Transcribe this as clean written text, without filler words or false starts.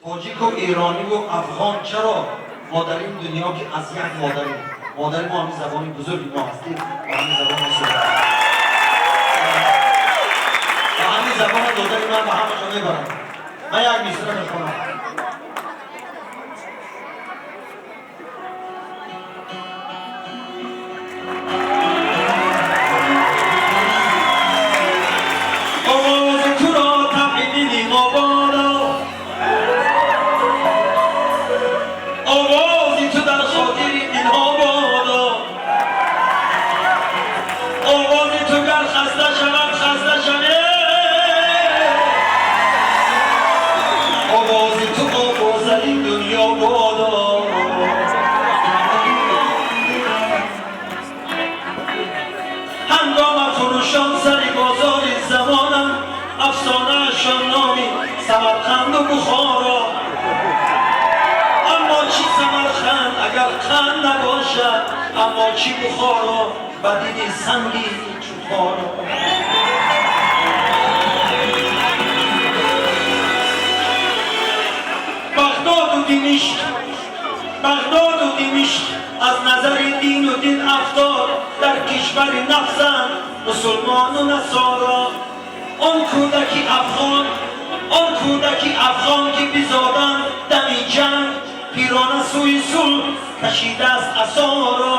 Тоҷику ирониву афғон чаро мо дар ин дунё ки аз як модарем. Модари мо ҳамин забони бузурги мо ҳастем ва ҳамин забон мо суҳбат ва ҳамин забонро додани ман ба ҳама ҷо мебарам. Ман як мисра мехонам. Овози туро табъи дили мо бода, овози ту дар хотири дилҳо бода, овози ту гар хаста шавад, хаста шавед, овози ту овозаи дунё бода. Ҳангома фурӯшон сари бозори замонам, афсонаашон номи Самарқанду Бухоро. Аммо чӣ Самарқанд, агар қанд набошад, аммо чӣ Бухоро ба дили санги чухоро. Бағдоду Димишқ, Бағдоду Димишқ аз назари дину дин афтод, дар кишвари нафсанд мусулмону насоро. Он кӯдаки афғон, он кӯдаки афғон, ки бизоданд дами ҷанг, пирона сӯи сулҳ кашидааст асоро.